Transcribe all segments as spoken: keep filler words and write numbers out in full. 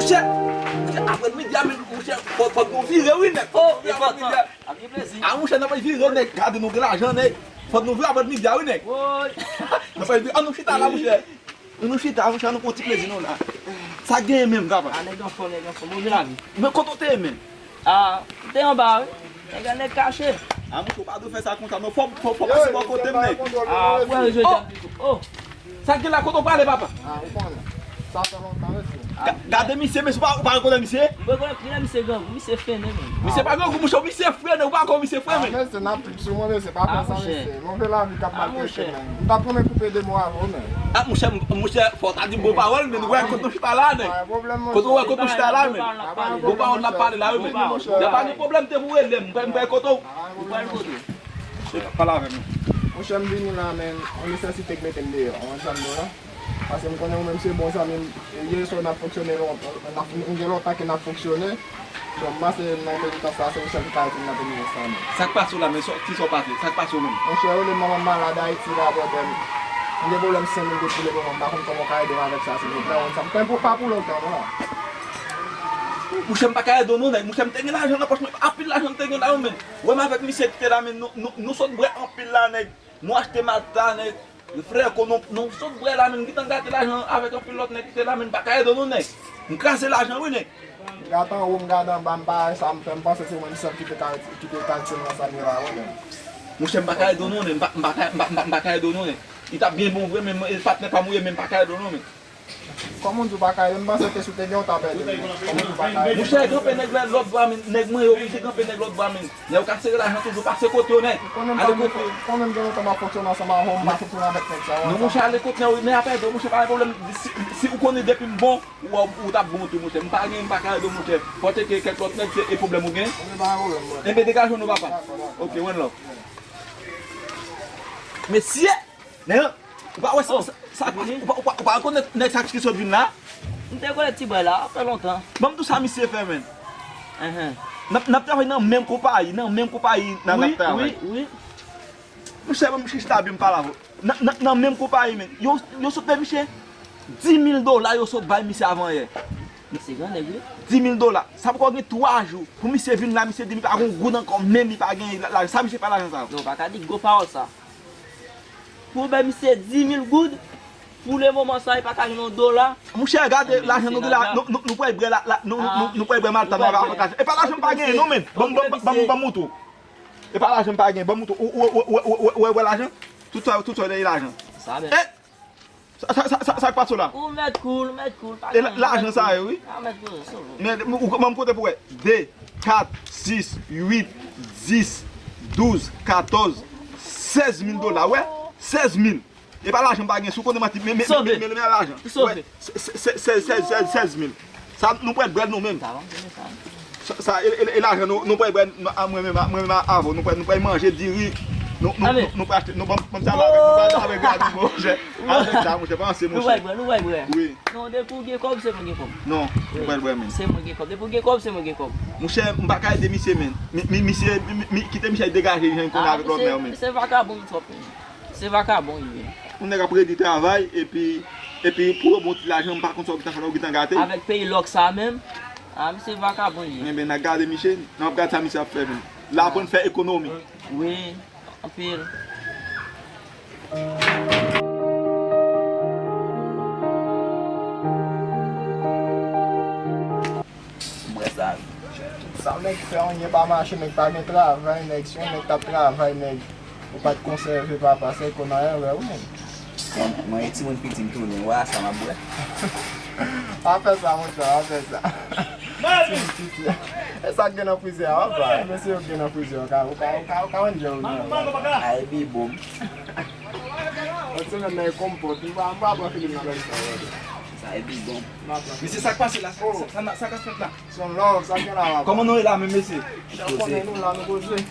Monchè, monchè, apre midi a, men, monchè, fò, fò nou vire, wi, nèg. Fò nou vire apre midi a. Ap gen plezi. A, monchè, n ap vire, nèg. Gade, nou gen lajan, nèg. Fò nou vire apre midi a, wi, nèg. Woy. N ap vire, an nou chita la, monchè. Nou chita, monchè, nou pran ti plezi nou la. Sa genyen menm, papa? A, nèg anfòm, nèg anfòm. Move lavi. Men kote w te ye menm? A, m te anba, wi. Nèg an nèg kache. A, monchè, ou pa dwe fè sa konsa, non. Fò, fò, fò pase bò kote m, nèg. A, ou wè, jodi a. Oh! Sa k gen la, kote w prale, papa? A, ou konnen. Sa fè lontan, mesye. Ga-, gade misye, mesye, ou pa, ou pa rekonèt misye? M rekonèt klè misye grangou, misye fennen, men. Misye pa grangou, monchè, misye frennen, ou pa konn misye frennen. A, mesye, n ap sou mwen, mesye, pa fè sa, mesye. Move lavi k ap maltrete, men. M t ap renmen koupe de mo avè w, men. A, monchè, monchè, fò w ta di bon pawòl, men nou wè kote nou chita la, nèg. Kote w wè kote nou chita la, men. Bon pawòl n ap pale la, wi, men. Y a pa gen pwoblèm, te pou rele m, m pral kote w. Ou pral kote w. Pale avè m. Monchè, m vini la, men, yon nesesite k mete m deyò, ou konprann sa m di w la? Paske m konnen ou menm se bon zanmi m, e, ye sou n ap fonksyone lontan, n ap, nou gen lontan ke n ap fonksyone. Bon, m panse nan penitans la, se ou sèl ki ka ede m nan penitans la, men. Sa k pase w la, men, sa, kisa w pase? Sa k pase w menm? Monchè, yo rele m, manman m malad Ayiti la, brother. M gen pwoblèm senk mil goud pou le moman, m pa konn kòman w ka ede m avèk sa, silvouplè. Ou konn sa, m pa pou lontan, non, la. Monchè, m pa ka ede w, non, nèg. Monchè, m te gen lajan nan pòch mwen, anpil lajan m te gen la, wi, men. Wè m avèk misye ki te la, men, nou, nou, nou sot bwè anpil la, nèg. Nou achte malta, nèg. Frè, ko nou, nou sot bwè la, men, m gentan gate lajan avèk anpil lòt nèg ki te la, men, m pa ka ede w, non, nèg. M kraze lajan, wi, nèg. M gade anwo, m gade anba, m pa wè sa m fè, m panse se mwen m sèl ki te ka, ki te ka ede m nan sa m ye la, wi, nèg. Monchè, m pa ka ede w, non, nèg. M pa, m pa ka, m pa, m pa, m pa ka ede w, non, nèg. Li t ap byen bon vre, men, men, patnè pa m ou ye, men m pa ka ede w, non, men. Kòman w di w pa ka ede m? M panse ke si w te gen, w t ap ede m. Kòman w di w pa ka ede m? Monchè, kanpe nèg la lòt bò a, men, nèg mwen yo oblije kanpe nèg lòt bò a, men. Lè yo ka sere lajan toujou pase kote yo, nèg. Ale kote. Ou konnen m gen lontan m ap fonksyone ansanm avè w, m pa fonksyone avèk nèg sa yo. Non, monchè, ale kote nèg yo, nèg ap ede w, monchè, pa gen pwoblèm. Si, si ou konnen depi m bon, ou, ou t ap bon tou, monchè. M pa gen, m pa ka ede w, monchè. Fò te ke kèk lòt nèg, se e pwoblèm ou gen. Enben, degaje w non, papa. Ok, one love. Mesye! Nèg, ou pa wè sa, sa, sa, ou pa, ou pa, ou pa rekonèt nèg sa ki sot vin la? M te rekonèt ti bòy la, fè lontan. Ban m di w sa misye fè, menn. N ap, n ap travay nan menm konpayi, nan menm konpayi n ap travay. Wi, wi. Monchè, ban m chita byen m pale avè w. Nan, nan, nan menm konpayi, menn. Yo, yo sot bay misye dis mil dola, yo sot bay misye avanyè. Misye gran nèg, wi. Dis mil dola. Sa poko gen twa jou. Pou misye vin la, misye di li pa gen yon goud ankò, menm li pa gen la, la, sa misye fè lajan sa yo? Non, ou pa ka di gwo pawòl sa. Pou w bay misye dis mil goud, pou le moman sa, li pa ka jwenn yon dola. Monchè, gade lajan nou gen la, nou, nou, nou pral bwè la, la, nou, nou, nou, nou pral bwè malta nou avèk lajan. E pa lajan m pa genyen non, menn. Ban m, ban m, ban m, ban m moutre w. E pa lajan m pa genyen, ban m moutre w. Ou, ou, ou, ou, ou, ou, ou wè lajan? Tout sa, tout sa dèyè lajan. Sa menm. E, sa, sa, sa, sa, sa k pase w la? Ou mèt koul, ou mèt koul, pa gen anyen. E la, lajan sa yo, wi. A, mèt koul, sou. Men, ou, ou, ban m konte pou wè. De, kat, sis, uit, dis, douz, katòz, sèz mil dola, wè? Sèz mil. E pa lajan m pa gen, si w konnen manti, men, men, men, men, men lajan. Wè, se, se, se, sèz mil. Sa, nou pral bwè l nou menm. Sa, sa, e, e, e lajan nou, nou pral bwè l, a, mwen menm, mwen menm avè w, nou pral, nou pral manje diri, nou, nou, nou, nou pral achte, nou, ban m, ban m sa avèk, nou pral avèk gade, monchè. Avèk sa, monchè, panse, monchè. Nou pral bwè, nou pral bwè. Wi. Non, depi w gen kòb, se mwen gen kòb. Non, nou pral bwè, men. Se mwen gen kòb. Depi w gen kòb, se mwen gen kòb. Monchè, m pa ka ede misye, men. Mi, mi, misye, mi, mi, kite misye degaje, jan l konnen avèk lòt nèg, men. Se vakabon twòp, men. Se vakabon li ye. Yon nèg ap redi travay, epi, epi pou yon bon ti lajan, m pa konn sa w gentan fè la, w gentan gate. Avèk peyi lòk sa menm, a, misye vakabon li ye. Enben, n a gade misye, n ap gade sa misye ap fè menm. L aprann fè ekonomi. Wi, anpil. Bwè sa. Sa nèg fè, anyen pa mache, nèg pa gen travay, nèg si yon nèg t ap travay, nèg ou pa t konsève papa, se konn anyen wè ou menm. Mwen, mwen e timoun piti m tounen, w a sa m ap bwè. Pa fè sa, monchè, pa fè sa. Timoun piti. E sa k gen nan frizè a, w ap ba. Mesye yo k gen nan frizè a, w ka, w ka, w ka, w ka enjoy ou menm. Ay, bi bon. Lòt semèn nan e konpòt. M pa, m pa pran Filip nan bèl sa, wè. Sa e big bon. Mesye, sa k pase la? Sa, sa, sa, sa k ap fèt la? Son love, sa k gen la, papa? Kòman nou ye la menm, mesye? Chak konnen nou la, nou poze.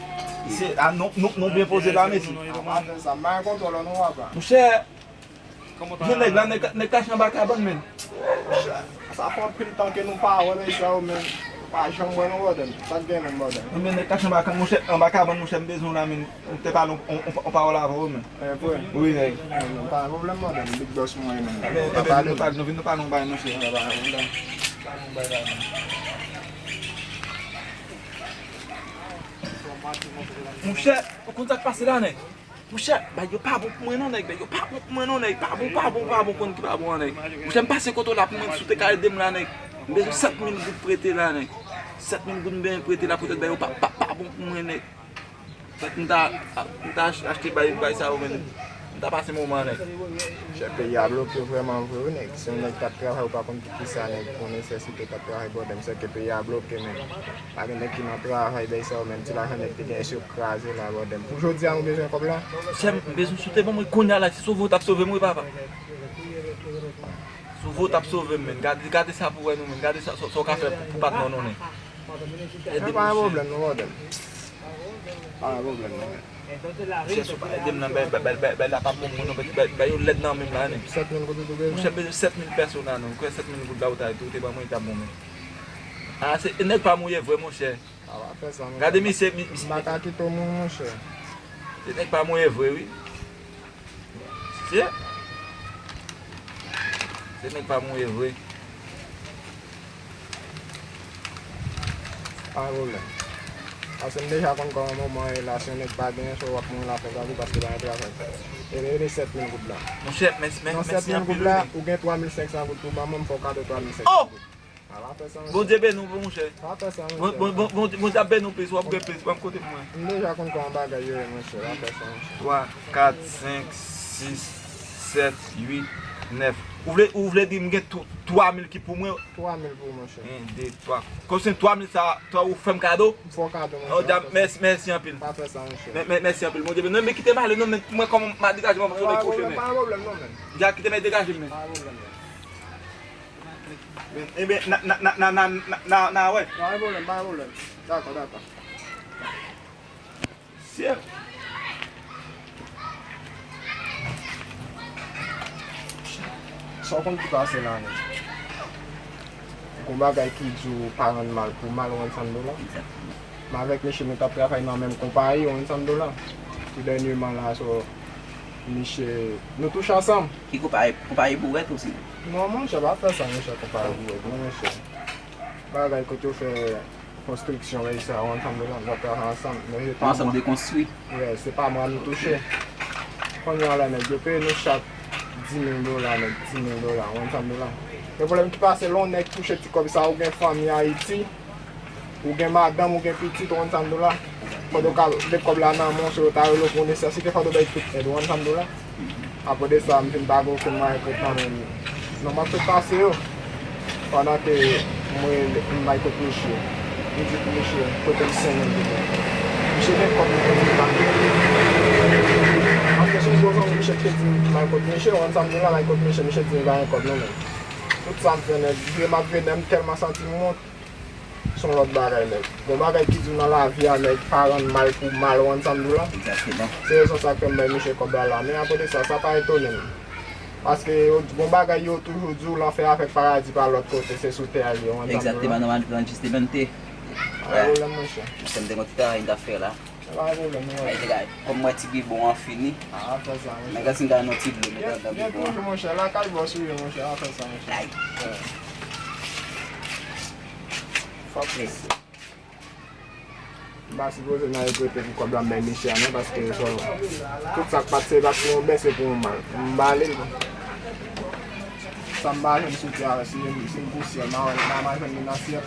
Se, a, nou, nou, nou byen poze la, mesye. A, pa fè sa. M pa gen kontwòl, non, papa. Monchè, gen nèg la, nèg, nèg kache anba kabann, menn. Sa fè anpil tan ke nou pa wè mesye yo, men pa janm wè nou, brother. Sa k gen menm, brother? Enben, nèg kache anba, monchè, anba kabann, monchè, m bezwen w la, men m te pale on, on, on, on pawòl avè w, men. E vre? Wi, nèg. Enben, pa gen pwoblèm, brother. Big boss mwen ye, men. Enben, enben, nou pale, nou vin, nou pale yon bagay, monchè. Pa gen pwoblèm. Monchè, ou konn sa k pase la, nèg? Monchè, bay yo pa bon pou mwen non, nèg, bay yo pa bon pou mwen non, nèg, pa bon, pa bon, pa bon, konn ki pa bon an, nèg. Monchè, m pase kote w la pou mwen, si w te ka ede m la, nèg. M bezwen sèt mil goud prete la, nèg. Sèt mil goud m bezwen prete la, poutèt bay yo pa, pa, pa bon pou mwen, nèg. Fèk m ta, m ta ach-, achte bay, bay sa yo, men m ta pase moman, nèg. Chè, peyi a bloke vrèman vre, wi, nèg. Si yon nèg t ap travay, ou pa konn pou kisa, nèg, pou nesesite t ap travay, bòdè m, sèke peyi a bloke, men. Pa gen nèg ki nan travay, bay sa yo, menm ti lajan nèg te gen, èske yo kraze la, bòdè m. Pou jodi a, nou bezwen kòb la? Chè, m bezwen, si w te ban mwen kounye a la, si sove w t ap sove m, wi, papa. Sove w t ap sove m, men. Gade, gade sa pou wè nou, men. Gade sa, sa, sa w ka fè pou, pou patnè w non, men. Ede m, monchè. Pa gen pwoblèm, non, bòdè m. Pa gen pwoblèm, non, men. Monchè, si w pa ede m nan, bay, bay, bay, bay, bay la pa bon pou mwen, non, bay, bay, bay yo lèd nan men m la, nèg. Sèt mil goud ou bezwen? Monchè, m bezwen sèt mil pèso la, non. Ou kwè sèt mil goud la ou ta, ou te ban mwen, li t ap bon, men. A, se nèg pa mouye vre, monchè. A, pa fè sa, monchè. Gade misye, mi-, misye. M pa ka kite w mouri, monchè. Se nèg pa mouye vre, wi. Se, se nèg pa mouye vre. Pa gen pwoblèm. Paske m deja konn kòman moman ye la, si yon nèg pa genyen, se w ap mouri la fè sa tou, paske pa gen travay. E rele sèt mil goud la. Monchè, mèsi, mèsi anpil, wi. Nan sèt mil goud la, ou gen twa mil senk san goud pou ban mwen, m fè w kado twa mil senk san goud. Oh! A, pa fè sa, monchè. Bondye beni w, monchè. Pa fè sa, monchè. Bon, bon, bon, bon, Bondye ap beni w plis, w ap gen plis, w ap kote pou mwen. M deja konn kòman bagay yo ye, monchè. Pa fè sa, monchè. Twa, kat, senk, sis, sèt, uit, nèf. Ou vle, ou vle di m gen tw-, twa mil ki pou mwen? Twa mil pou ou, monchè. En, de, twa. Kòm se twa mil sa, twa ou fè m kado? M fè w kado, monchè. Oh, dja, mèsi, mèsi anpil. Pa fè sa, monchè. Mè, mè, mèsi anpil. Bondye beni w. Men kite m ale, non, men mwen kòman m a degaje m, m ap sove kwoche, men. Pa gen pwoblèm, non, men. Dja kite m degaje m, men. Pa gen pwoblèm, non. Ebyen, na, na, na wè. Pa gen pwoblèm, pa gen pwoblèm. Dakò, dakò. Sye. Sa w konn ki pase la, nèg? Gon bagay ki di w pa rann mal pou mal, ou konn sa m di w la? Egzakteman. M avèk misye, nou t ap travay nan menm konpayi, ou konn sa m di w la? Tou dènyèman la, so, misye, nou touche ansanm. Ki konpayi, konpayi bourèt osi? Non, monchè, pa fè sa, monchè, konpayi bourèt, non, monchè. Bagay kote yo fè konstriksyon, bagay sa, ou konn sa m di w la, nou t ap travay ansanm. Men se pa mwen. Ansanm de konstwi. Yeah, se pa mwen nou touche. Kounye a la, nèg yo peye nou chak dis mil dola, nèg, dis mil dola, ou konn sa m di w la. Men pwoblèm ki pase, lè yon nèg touche ti kòb sa, ou gen fanmi Ayiti, ou gen madanm, ou gen pitit, ou konn sa m di w la. Fòk ou ka met kòb la nan men w, si yo ta rele w pou nesesite, fòk ou bay tout èd, ou konn sa m di w la. Apre de sa, m vin pa gen okenn mwayen pou tann non, m ap tout pase yo. Pandan ke m rele, m bay kot misye. M di pou misye, prete m senk mil goud. Misye gen kòb li, men li pa gen. Paske se yon bon zanmi misye ki te di m bay kot misye, ou konn sa m di w la, bay kot misye, misye di m pa gen kòb non, men. Tout sa m fè, nèg, vye m ap vye, nèg, m tèlman santi m wont. Se yon lòt bagay, nèg. Gon bagay ki di w nan lavi a, nèg, pa rann mal pou mal, ou konn sa m di w la. Egzakteman. Se rezon sa k fè m bay misye kòb la la. Men apre de sa, sa pa etone m. Paske yo, gon bagay yo toujou di w, lanfè avèk paradi pa lòt kote, se sou tè a l ye, ou konn sa m di w la. Egzakteman, nòmal, gran jistamente. Pa gen pwoblèm, monchè. Monchè, m te gon ti travay m t ap fè la. Pa gen pwoblèm, non. Ay, nèg, ay, kòm m wè ti bibwon an fini. A, fè sa, monchè. Mwen gade si m ka jwenn yon ti dlo, met anndan bibwon an. Toujou, monchè, lakay bòs ou ye, monchè, a, fè sa, monchè. Ay. Fòk. M pa sipoze nan regrete pou kòb la m bay misye a, non, paske so, tout sa k pase, se pa pou yon byen, se pou yon mal. M ba li l, bon. Sa m pa jwenn sou tè a, si, si m pou syèl, m a wè, m a jwenn li nan syèl.